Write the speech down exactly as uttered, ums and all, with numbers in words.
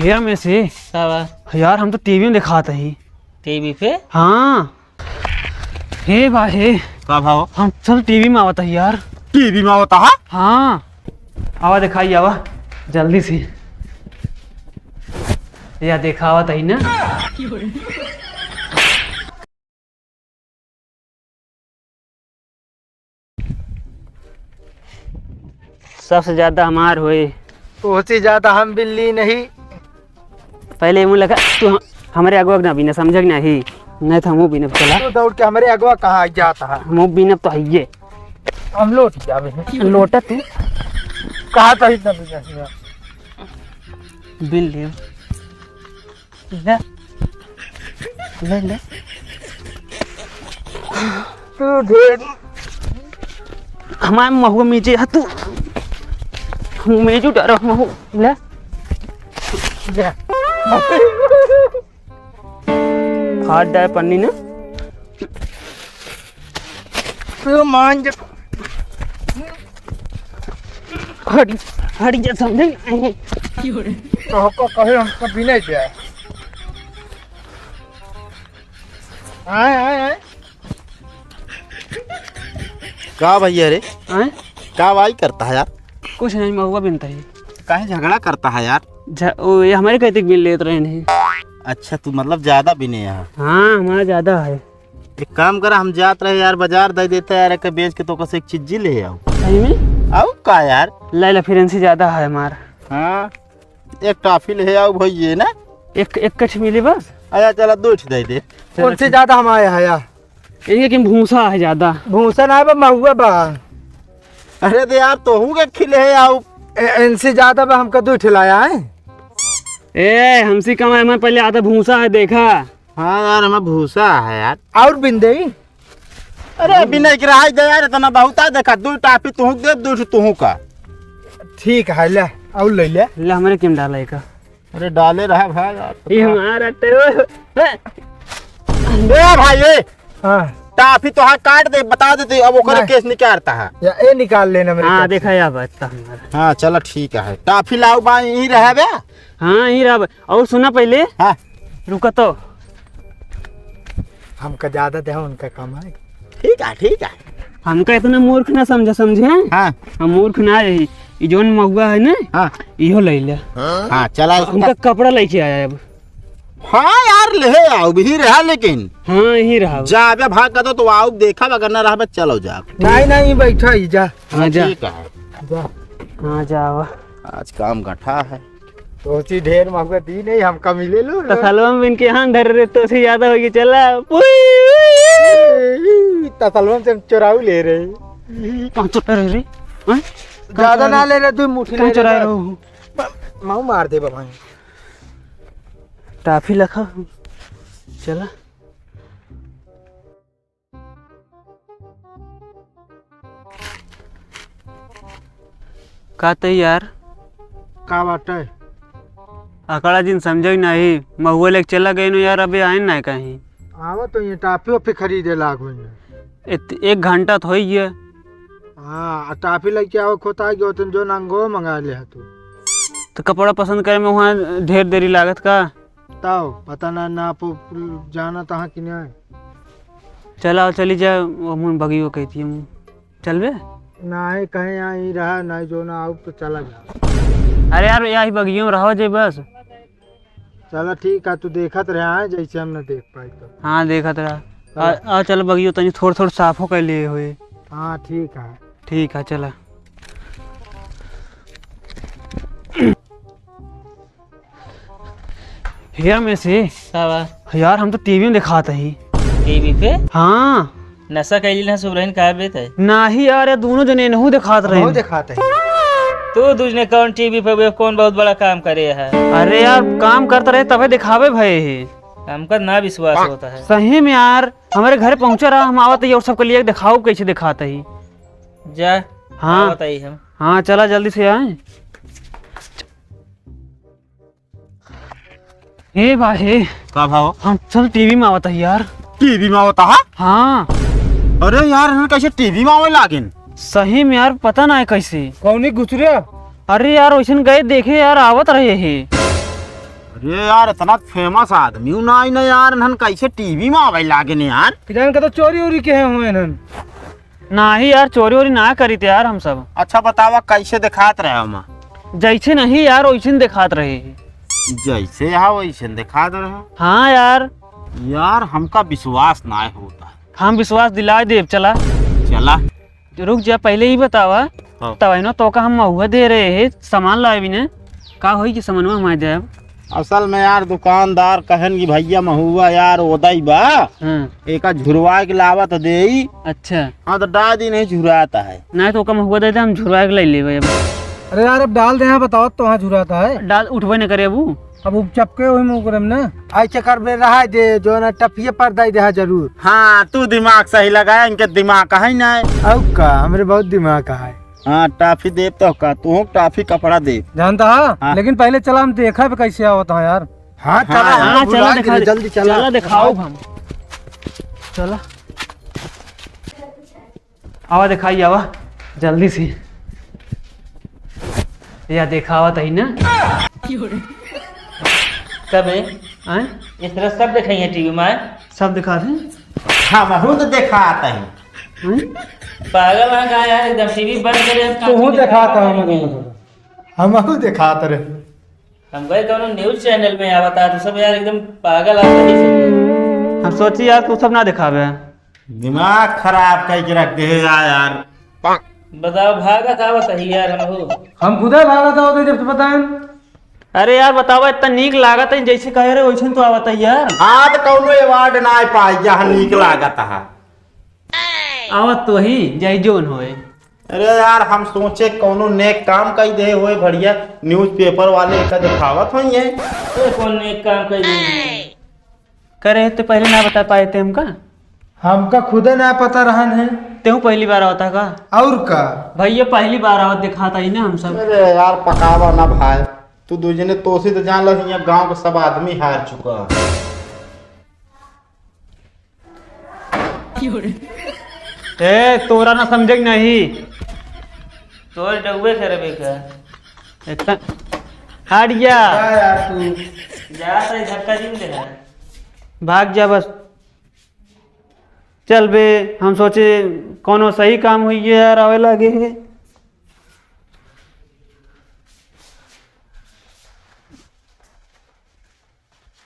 हे रमेश, हे। का बा? यार, हम तो टीवी में देखात ही। टीवी पे? हाँ। हे भाई, हे। का भाव? हम चल टीवी में आवत ही यार। टीवी में आवत हा? हाँ। आवा देखाई, आवा। जल्दी से। या देखावत ही ना। सबसे ज्यादा हमार होए। तोहसे ज्यादा हम बिल्ली नहीं। पहले मुँह लगा, तू हम-, हमरे अगवा के ना बीना, समझ के नहीं? नहीं तो हमहू बीनब, चला। तू दौड़ के हमरे अगवा कहाँ जात हा? हमहू बीनब तो हइये। हम लोट जाबे। लोटा तू। कहा तो ही ना बीना। बिल्ली। ले, ले, ले। तू ढेर। हमार महुआ मीजे है तू। मेजू डरा महुआ। ले। ले। हाथ डाल पन्नी ना। तू मान जा। हट, हट जा, समझे? तो हमको कहे, हमको भी नहीं दिया। आए, आए, आए। का भैया रे? आए? का वाई करता है यार? कुछ नहीं, महुआ बिनता है। काहे झगड़ा करता है यार? झ-, ओ, ये हमारे कहते बिन लेत रहे नहीं। अच्छा, तू मतलब ज्यादा बिने यहाँ? हाँ, हमारा ज्यादा है। एक काम करा, हम जात रहे यार, बाजार दे देता यार, एक बेच के तो कसे एक चीज ले आओ। सही में? आओ का यार? ले ले, फिर इनसे ज्यादा है हमार। हाँ, एक टाफी ले आओ भाई, ये ना। एक, एक कठ मिली बस। अच्छा, चला, दो ठे दे दे। चलो, कौन से ठीक। ज्यादा हम आया है यार? इनके कि भूसा है ज्यादा। भूसा ना बा, महुआ बा। अरे तो यार, तोहू के खिले है आओ। ए, इनसे ज्यादा बा, हमका दो ठे लाया है। ए, हमसे कम है, हमारे पहले आधा भूसा है, देखा। हाँ यार, हमें भूसा है यार। और बिन दे। अरे, बिन एक रहाई दे यार, इतना बहुत है, देखा, दो टाफी तू दे, दो तू का। ठीक है, ले, और ले ले। ले, हमरे किम डाला एका। अरे, डाले रहा भाई यार। ये हमारा टे-, ओए, ओए। ए भाई, ए। हाँ। टाफी तो हाँ काट दे, बता देते, अब ओकर नहीं। केस निकालता है। या, ए निकाल लेना मेरे हाँ, पास देखा से। या बात तो हमारा। हाँ, चला, ठीक है। टाफी लाओ बा, यहीं रहे बे। हाँ, यहीं रहा बे। और सुना पहले। हाँ। रुका तो। हमका ज्यादा दे, उनका कम है। ठीक है, ठीक है। हमका इतना मूर्ख ना समझा, समझे? हाँ। हम मूर्ख ना रही। ई जौन महुआ है ना, हाँ। इहो ले ले। हाँ, चला इसका। हमका कपड़ा लेके आया अब। हाँ यार, ले आओ, भी रहा लेकिन। हाँ, यहीं रहा। जा बे, भाग कर दो, तो आओ, देखा, अगर ना रहा, चलो जा। नहीं, नहीं, बैठा ही जा। हाँ, जा। ठीक है। जा। हाँ, जावा। आज काम गठा है। सोची ढेर महुआ दी नहीं, हमका मिले लो। तसलवा में इनके हाथ धर रहे, तो से ज्यादा होगी, चला। पुई। तसलवा से हम चोराऊ ले रहे। कहाँ चोरा रहे रे? हैं? ज्यादा ना ले रहे, दो मुट्ठी कहाँ ले चोरा रहे। रहे हो? माऊ मार दे बाबा। टाफी लखा। चला। का तै यार? का बाटे? अकड़ा जिन समझे ही नहीं, महुआ लेके चला गए नो यार, अबे आए ना कहीं। आवा तो ये टाफी वाफी खरीदे लाग होई है। इत-, एक घंटा तो होई गया। हाँ, आ टाफी लेके आओ, खोता गयो, तुम जो नंगो मंगा ले तू। तो कपड़ा पसंद करे में वहाँ ढेर देरी लागत का? ताओ, पता ना, ना पो-, जाना तहाँ कि नहीं। चला, चली जा, वो मुन बगियो कहती है मुन। चलबे? नहीं, कहीं यहाँ ही रहा, नहीं जो ना आऊ तो चला जा। अरे यार, यही बगियो में रहो जे बस। चला ठीक है, तू देखत रहा है, जैसे हम न देख पाई तो। हाँ, देखत रहा। चला। आ, आ, चल बगियो तनी थोड़ थोड़ साफो कर लिए हुए। हाँ, ठीक है। ठीक है, चला। हे रमेश, का बा? यार, हम तो टीवी में देखात ही। टीवी पे? हाँ। नशा कैली ना सुबरहिन का बेत है? नाही यार, ये दोनों जने इनहू देखात रहे। बहुत देखात है। तू दूजने कौन टीवी पे वे कौन बहुत बड़ा काम करे है? अरे यार, काम करता रहे तबे देखावे भए है। हमका ना विश्वास होता है। सही में यार, हमारे घर पहुँचा रहा, हम आवत ही और सबके लिए देखाओ कैसे देखात ही। जा, हाँ। आवत ही हम। हाँ, चला जल्दी से आए। हे भाई, हे। का भाव? हम चल टीवी में आवत है यार। टीवी में आवत है? हाँ। अरे यार, इन्हन कैसे टीवी में आवे लागेन? सही में यार, पता ना है कैसे। कौनी घुसरे? अरे यार, वैसन गए देखे यार, आवत रहे हे। अरे यार, इतना फेमस आदमी हूँ ना, ना यार, इन्हन कैसे टीवी में आवे लागे ने यार? किधर इनका तो चोरी उरी के हुए इन्हन। नाही यार, चोरी वोरी ना करीत यार हम सब। अच्छा बतावा, कैसे दिखात रहे हम? जैसे नहीं यार, वैसे न दिखात रहे। जैसे यहाँ वैसे न दिखात रहे। हाँ यार। यार, हमका विश्वास ना होता। हम विश्वास दिला देब, चला। चला। रुक जा, पहले ही बतावा। हाँ। तब इनो तोका हम महुआ दे रहे हैं, सामान लाए भी ने। का होई कि सामानवा हम दे अब? असल में यार, दुकानदार कहन कि भैया, महुआ यार ओदई बा, हाँ। एका झुरवा के लावत देई। अच्छा। हाँ, तो डाल दी, नहीं झुराता है। नहीं तो ओका महुआ दे दे, हम झुरवा के ले लेबे अब। अरे यार, अब डाल दे, हाँ, बताओ तो, हाँ, झुराता है। डाल, उठबे न करे अब उ। अब उ चपके वही मुँह करम ना। ऐसे करबे, रहा दे, जो ना टफिए पर दे दे, हाँ, जरूर। हाँ, तू दिमाग सही लगाया, इनके दिमाग है ना। अउ का, हमरे बहुत दिमाग है। हाँ, टाफी देब तो का, तू टाफी कपड़ा देब। जानता है? हाँ। लेकिन पहले चला हम देखा भी कैसे आवत है यार। हाँ, हाँ, चला, हाँ, हम चला भुला दिखा गए, दे। जल्दी चला। चला दिखाओ हम। चला। आवा दिखाई, आवा। जल्दी से। या देखावत ही ना। कब है? आय? इस तरह सब दिखाई है टीवी में। सब दिखा दे। हमहू तो देखात ही। हम्म? पागल है का यार, एकदम टीवी बंद करे, हम तू हूँ देखात है, हम हूँ देखात रहे। हम कहे कौनो न्यूज़ चैनल में आवता, तू सब यार एकदम पागल आ गए। हम सोची यार, तू सब ना दिखावे। दिमाग खराब करके रख दे है यार। बताओ, भागत आवत ही यार, हम हो। हम खुदे भागत आवत ही जब से बताएं। अरे यार, बतावा, इतना नीक लागत है, जैसे कहे रहे, वैसे तो आवत है यार। आज कौनो अवार्ड ना पाई, यहाँ नीक लागत है। आवत तो ही, जाई जोन होए। अरे यार, हम सोचे कौनो नेक काम कई दे होए, बढ़िया न्यूज़पेपर वाले का दिखावत होई है। ए, कौन नेक काम कई दे? करे तो पहले ना बता पाए थे हमका। हमका खुदे ना पता रहन है। तेहू पहली बार आवता का? और का? भैया पहली बार आवत दिखाता ही ना हम सब। अरे यार, पकावा ना भाई, तू दू जने तोसी तो जान लो, यहाँ गांव के सब आदमी हार चुका। ए, तोरा ना समझे के नहीं। तोर डउबे करबे का? इतना हट गया। का यार तू? जा, सही धक्का जिन दे है। भाग जा बस। चल बे, हम सोचे कौनो सही काम हुई है यार, आवे लागे है।